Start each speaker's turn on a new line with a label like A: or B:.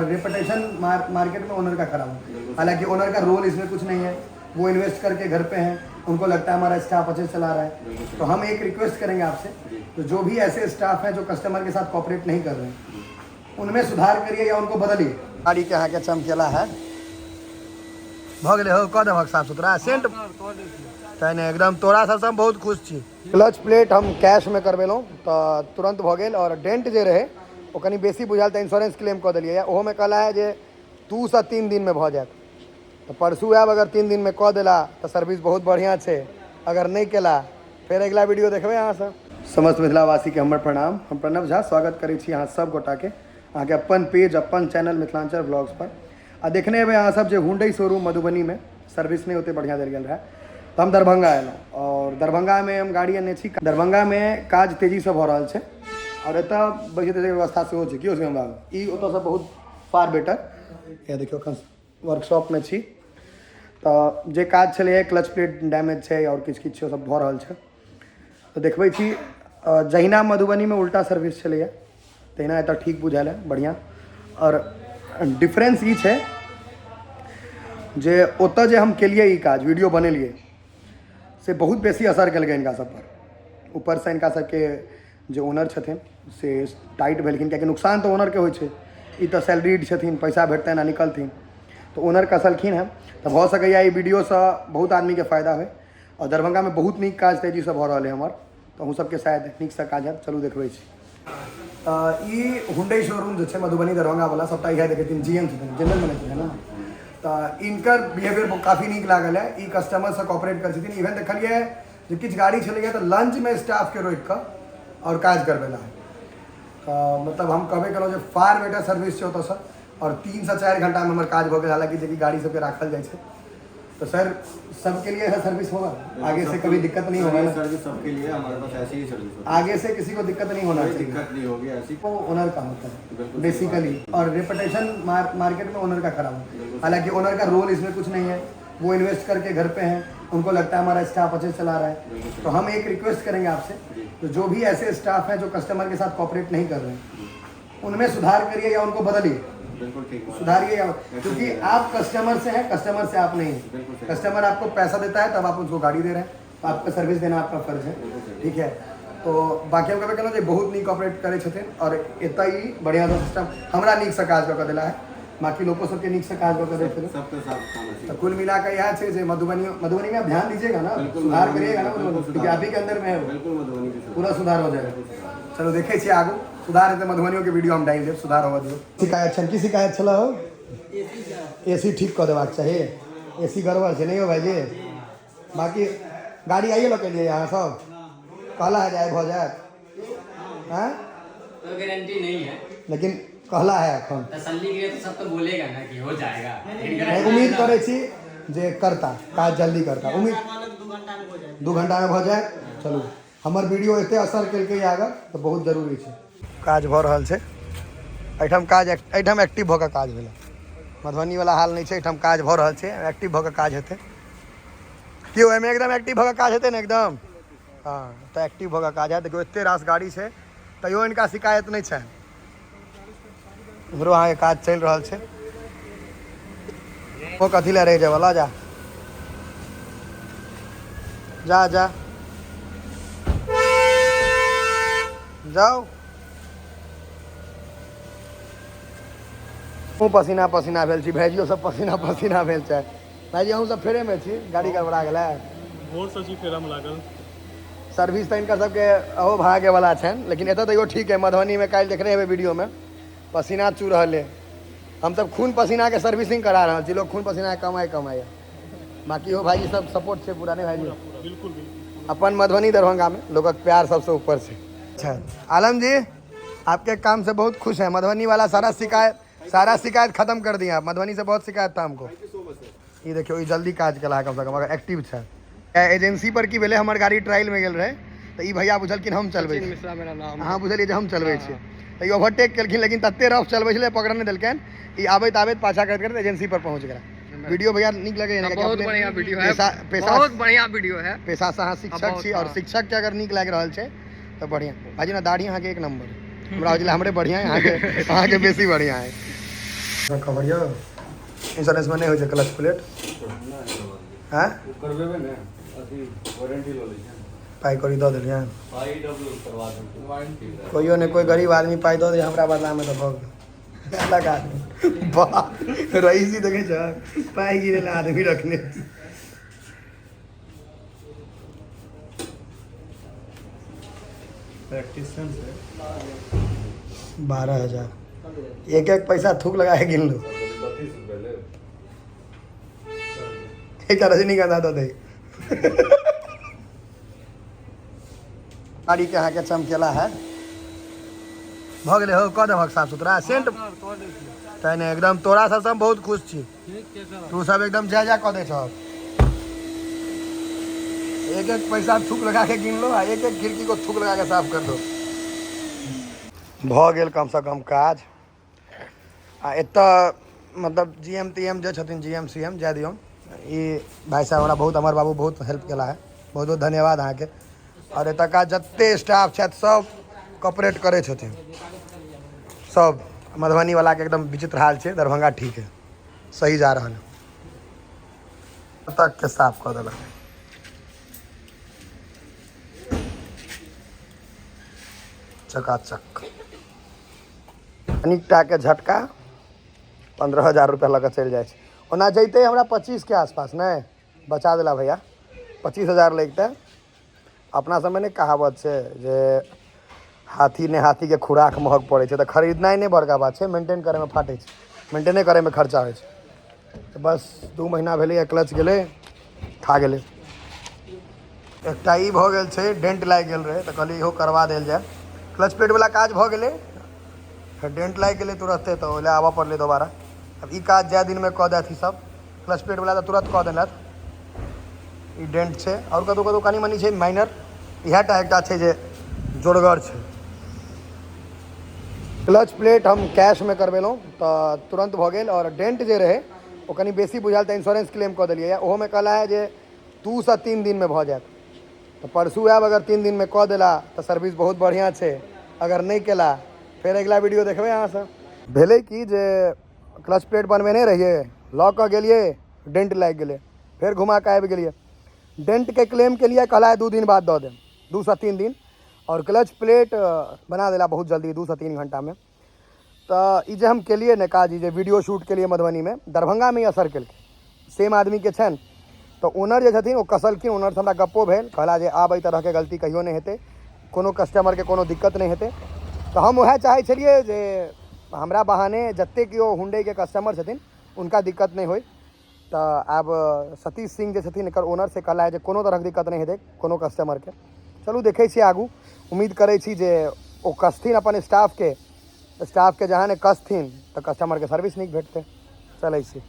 A: Reputation market में owner का खराब है। हालांकि ओनर का रोल इसमें कुछ नहीं है, वो इन्वेस्ट करके घर पे हैं, उनको लगता है हमारा स्टाफ अच्छे से चला रहा है। तो हम एक रिक्वेस्ट करेंगे आपसे, तो जो भी ऐसे स्टाफ हैं जो कस्टमर के साथ कॉपरेट नहीं कर रहे हैं, उनमें सुधार करिए या उनको बदलिए। गाड़ी के अहाँके चमकेला है भऽ गेलै हौ, कऽ देबहक साफ सुथरा सेंट तैँ ने एकदम तोरा सबसँ हम बहुत खुश छी। क्लच प्लेट हम कैशमे करबेलहुँ तऽ तुरन्त भऽ गेल, आओर डेंट जे रहै ओ कनि बेसी बुझायल तऽ इंश्योरेंस क्लेम कऽ देलियै। ओहोमे कहला है जे 2 से 3 दिनमे भऽ जायत, तऽ परसू आयब, अगर 3 दिनमे कऽ देला तऽ सर्विस बहुत बढ़िआँ छै, अगर नहि केला फेर अगिला वीडियो देखबै अहाँ सब। समस्त मिथिलावासीके हमर प्रणाम, हम प्रणव झा स्वागत करै छी अहाँ सब गोटाके अहाँके अपन पेज अपन चैनल मिथिलांचल ब्लॉग्स पर। आ देखने हेबै अहाँ सब जे हुंडई शोरूम मधुबनीमे सर्विस नहि ओते बढ़िआँ देल गेल रहै, तऽ हम दरभंगा एलहुँ आओर दरभंगामे हम गाड़ी अनने छी। दरभंगामे काज तेजीसँ भऽ रहल छै आओर एतऽ बैसै तैसैके व्यवस्था सेहो छै। की हो शिवम बाबू, ई ओतऽसँ बहुत फार बेटर। इएह देखियौ एखन वर्कशॉपमे छी, तऽ जे काज छलैए क्लच प्लेट डैमेज छै आओर किछु किछु सब भऽ रहल छै, तऽ देखबै छी। जहिना मधुबनीमे उल्टा सर्विस छलैए तहिना एतऽ ठीक बुझायल है, बढ़िआँ। आओर डिफरेंस ई छै जे ओतऽ जे हम केलियै ई काज, वीडियो बनेलियै, से बहुत बेसी असर केलकै हिनका सब पर। ऊपरसँ हिनका सबके जे ओनर छथिन से टाइट भेलखिन, कियाकि नुकसान तऽ ओनरके होइ छै, ई तऽ सैलरीड छथिन, पैसा भेटतनि आ निकलथिन, तऽ ओनर कसलखिन हेँ। तऽ भऽ सकैए ई वीडियोसँ बहुत आदमीके फायदा होइ। आओर दरभंगामे बहुत नीक काज तेजीसँ भऽ रहल अइ हमर, तऽ अहूँ सबके शायद नीकसँ काज हैत। चलू देखबै छी। तऽ ई हुंडई शोरूम जे छै मधुबनी दरभंगावला, सबटा इएह देखै छथिन, जी एम छथिन, जनरल मैनेजर है ना, तऽ इनकर बिहेवियर काफी नीक लागल है। ई कस्टमरसँ कॉपरेट करै छथिन। इवन देखलियै जे किछु गाड़ी छलैए तऽ लंचमे स्टाफके रोकि कऽ आओर काज करबेला है। तऽ मतलब हम कहबे केलहुँ जे फार बेटर सर्विस छै ओतऽसँ, आओर 3 से 4 घंटामे हमर काज भऽ गेल, हालाँकि जेकि गाड़ी सबके राखल जाइ छै। तो सर सबके लिए ऐसा सर्विस होगा आगे से कभी दिक्कत नहीं होगा ना?
B: सर्विस सबके लिए हमारे पास ऐसी ही सर्विस होती है,
A: आगे से किसी को दिक्कत नहीं होना
B: कोई
A: चाहिए,
B: दिक्कत नहीं होगी ऐसी।
A: वो ओनर का होता है
B: बिल्कुल सही
A: बेसिकली, और रेपुटेशन मार्केट में ओनर का खराब है। हालांकि ओनर का रोल इसमें कुछ नहीं है, वो इन्वेस्ट करके घर पे हैं, उनको लगता है हमारा स्टाफ अच्छे से चला रहा है। तो हम एक रिक्वेस्ट करेंगे आपसे, तो जो भी ऐसे स्टाफ हैं जो कस्टमर के साथ कॉपरेट नहीं कर रहे हैं, उनमें सुधार करिए या उनको बदलिए।
B: बिल्कुल ठीक बात।
A: सुधारिए या, क्योंकि आप कस्टमर से हैं, कस्टमर से आप नहीं हैं।
B: बिल्कुल सही।
A: कस्टमर आपको पैसा देता है तब आप उसको गाड़ी दे रहे हैं, तो आपका सर्विस देना आपका फर्ज है, ठीक है। तो बाकी हम कहबे केलहुँ जे बहुत नीक ऑपरेट करै छथिन और एतऽ ई बढ़िआँ सिस्टम हमरा नीकसँ काज कऽ कऽ देला है, बाकी लोको सबके नीकसँ काज कऽ कऽ दैत हेतै।
B: सबके साथ काम ऐसे ही।
A: तो कुल मिला के यह छै जे मधुबनी, मधुबनी में आप ध्यान दीजिएगा ना,
B: बिल्कुल
A: सुधार
B: मधुबनी
A: करिएगा ना
B: बिल्कुल
A: मधुबनी,
B: सुधार।
A: क्योंकि आप ही के अंदर में है वो।
B: बिल्कुल मधुबनी के सुधार।
A: पूरा सुधार हो जाएगा। चलो देखै छियै आगू सुधार हेतै, मधुबनियो के वीडियो हम डालि देब, सुधार होबऽ दियौ। शिकायत छनि, की शिकायत छलै हौ? एसी ठीक कऽ देबाक चाही, एसी गड़बड़ छै नहि यौ भाईजी? बाकी गाड़ी आइए लऽ के एलियै अहाँ सब, कहला है जे आइ भऽ जायत, हाँ?
C: तो गारंटी नहीं है,
A: लेकिन कहला है एखन
C: तसल्ली के लिए तो सब तो बोलेगा ना कि हो जाएगा, लेकिन
A: नहीं,
C: गारंटी
A: उम्मीद
C: ना।
A: करै छी जे करता काज जल्दी करता, उम्मीद 2 घंटामे भऽ जायत। चलू हमर वीडियो एते असर केलकै अगर तऽ बहुत जरूरी छै। काज भऽ रहल छै एहिठाम, काज एहिठाम एक्टिव भऽ कऽ काज भेलै, मधुबनीवला हाल नहि छै, एहिठाम काज भऽ रहल छै, एक्टिव भऽ कऽ काज हेतै। की ओहिमे एकदम एक्टिव भऽ कऽ काज हेतै ने एकदम? हँ तऽ एक्टिव भऽ कऽ काज हैत। देखियौ एते रास गाड़ी छै तैयो हिनका शिकायत नहि छनि। इम्हरो अहाँके काज चलि रहल छै। ओ कथी लए रहि जेबऽ, लऽ जा जा जा जाउ। अहूँ पसीना पसीना भेल छी, भाइजियो सब पसीना पसीना भेल छै। भाइजी अहूँ सब फेरेमे छी, गाड़ी गड़बड़ा गेलै?
D: भोरसँ छी फेरामे लागल।
A: सर्विस तऽ हिनकर सबके अहो भागेवला छनि, लेकिन एतऽ तैयो ठीक है। मधुबनीमे काल्हि देखने हेबै वीडियोमे, पसीना चू रहल है। हमसब खून पसीनाके सर्विसिंग करा रहल छी, लोक खून पसीनाके कमाइ कमाइए। बाकी हो भाईजी सब सपोर्ट छै पूरा, नहीं भाईजी?
D: बिल्कुल बिल्कुल।
A: अपन मधुबनी दरभंगामे लोकक प्यार सबसे ऊपर छै। अच्छा आलम जी आपके काम से बहुत खुश है, मधुबनी वाला सारा शिकायत खत्म कर दिया आप। मधुबनी से बहुत शिकायत था हमको। ई देखियौ ई जल्दी काज केला कम से कम, अगर एक्टिव छै। एजेंसी पर की भेलै, हमर गाड़ी ट्रायल में गेल रहे तऽ ई भैया बुझलखिन हम चलबै छी।
C: मिश्रा मेरा नाम।
A: अहाँ बुझलियै जे हम चलबै छी, तऽ ई ओवरटेक केलखिन, लेकिन तते रफ चलबै छलै पकड़ नहि देलकनि। ई आबैत आबैत पाछा करैत करैत एजेंसी पर पहुँच गेला। वीडियो भैया नीक लगैए ने?
C: बहुत बढ़िया वीडियो है,
A: पेशा पेशा
C: बहुत बढ़िया वीडियो है।
A: पेशा से अहाँ शिक्षक
C: बहुत,
A: छी और
C: हाँ।
A: शिक्षक के अगर नीक लागि रहल छै तऽ बढ़िया। भाजी ने दाढ़ी अहाँके एक नंबर, हमरा बुझल हमरे बढ़िया है, अहाँके बेसी बढ़िया है। खबर यौ इंश्योरेंसमे नहि होइ छै क्लच प्लेट। आँय?
B: ओ करबेबै ने, अथी वारंटी लऽ लै छै।
A: पाइ कौड़ी दऽ देलियै?
B: पाइ डबल करवा देलकै वारंटी।
A: कोइयो ने कोइ गरीब आदमी पाइ दऽ दे हमरा बदलामे तऽ भऽ गेल। अलग आदमी, वाह, रईसी देखै छ, पाइ गिरे ला आदमी रखने।
D: प्रैक्टिशन से।
A: 12,000, एक एक पैसा थूक लगा के गिन लो।
B: 32 रुपए ले।
A: एकटा रजनीगंधा दऽ दे। गाड़ी के अहाँके चमकेला है। भऽ गेलै हो, कऽ देबहक साफ सुथरा सेंट तै ने एकदम। तोरा सबसँ हम बहुत खुश छी, तू सब एकदम जय जय कऽ दै छह। एक एक पैसा थूक लगा के गिन लो आ एक एक खिड़की को थूक लगा के साफ कर दो। भऽ गेल कमसँ कम काज। आ एतऽ मतलब जी एम ती एम जे छथिन, जी एम सी एम जाय दियौन, ई भाइ साहब हमरा बहुत, अमर बाबू बहुत हेल्प केला है। बहुत बहुत धन्यवाद अहाँके। आओर एतुका जते स्टाफ छथि, सब कॉपरेट करै छथिन सब। मधुबनीवलाके एकदम विचित्र हाल छै, दरभंगा ठीक है, सही जा रहल है। तक के साफ कऽ देलक चकाचक। कनिक टाके झटका, 15,000 रुपया लऽ कऽ चलि जाइ छै। ओना जैते हमरा 25के आसपास, नहि बचा देला भैया, 25,000 लगिते। अपना सबमे नहि कहावत छै जे हाथी ने हाथीके खुराक महग पड़ै छै? तऽ खरीदनाइ नहि बड़का बात छै, मेंटेन करैमे फाटै छै, मेंटेने करैमे खर्चा होइ छै। तऽ बस 2 महीना भेलैए, क्लच गेलै, खा गेलै। एकटा ई भऽ गेल छै, डेंट लागि गेल रहै, तऽ कहलियै इहो करवा देल जाय। क्लच प्लेटवला काज भऽ गेलै, फेर डेंट लागि गेलै तुरन्ते, तऽ ओहि लए आबऽ पड़लै दोबारा। आब ई काज जाय दिनमे कऽ देथि सब। क्लच प्लेटवला तऽ तुरन्त कऽ देलथि। ई डेंट छै आओर कतहु कतहु कनि मनि छै माइनर, इएह टा एकटा छै जे जोरगर छै। क्लच प्लेट हम कैशमे करबेलहुँ तऽ तुरन्त भऽ गेल। आओर डेंट जे रहै, ओ कनि बेसी बुझायल, तऽ इंश्योरेंस क्लेम कऽ देलियै। ओहोमे कहला है जे 2सँ 3 दिनमे भऽ जायत। तऽ परसू आयब, अगर 3 दिनमे कऽ देला तऽ सर्विस बहुत बढ़िआँ छै। अगर नहि केला, फेर अगिला वीडियो देखबै अहाँसँ। भेलै कि जे क्लच प्लेट बनबेने रहियै, लऽ कऽ गेलियै, डेंट लागि गेलै, फेर घुमा कऽ आबि गेलियै। डेंटके क्लेम केलियै, कहला 2 दिन बाद दऽ देब, 2सँ 3 दिन। आओर क्लच प्लेट बना देला बहुत जल्दी, 2सँ 3 घंटामे। तऽ ई जे हम केलियै ने काज, ई जे वीडियो शूट केलियै मधुबनीमे, दरभंगामे ई असर केलकै। सेम आदमीके छनि, तऽ ओनर जे छथिन, ओ कसलखिन। ओनरसँ हमरा गप्पो भेल, कहला जे आब एहि तरहके गलती कहियो नहि हेतै, कोनो कस्टमरके कोनो दिक्कत नहि हेतै। तऽ हम उएह चाहै छलियै जे हमरा बहाने जतेक केओ हुंडईके कस्टमर छथिन, हुनका दिक्कत नहि होइ। तऽ आब सतीश सिंह जे छथिन एकर ओनर, से कहला जे कोनो तरहके दिक्कत नहि हेतै कोनो कस्टमरके। चलू, देखै छियै आगू। उम्मीद करै छी जे ओ कसथिन अपन स्टाफके। स्टाफके जहाँ ने कसथिन, तऽ कस्टमरके सर्विस नीक भेटतै। चलै छी।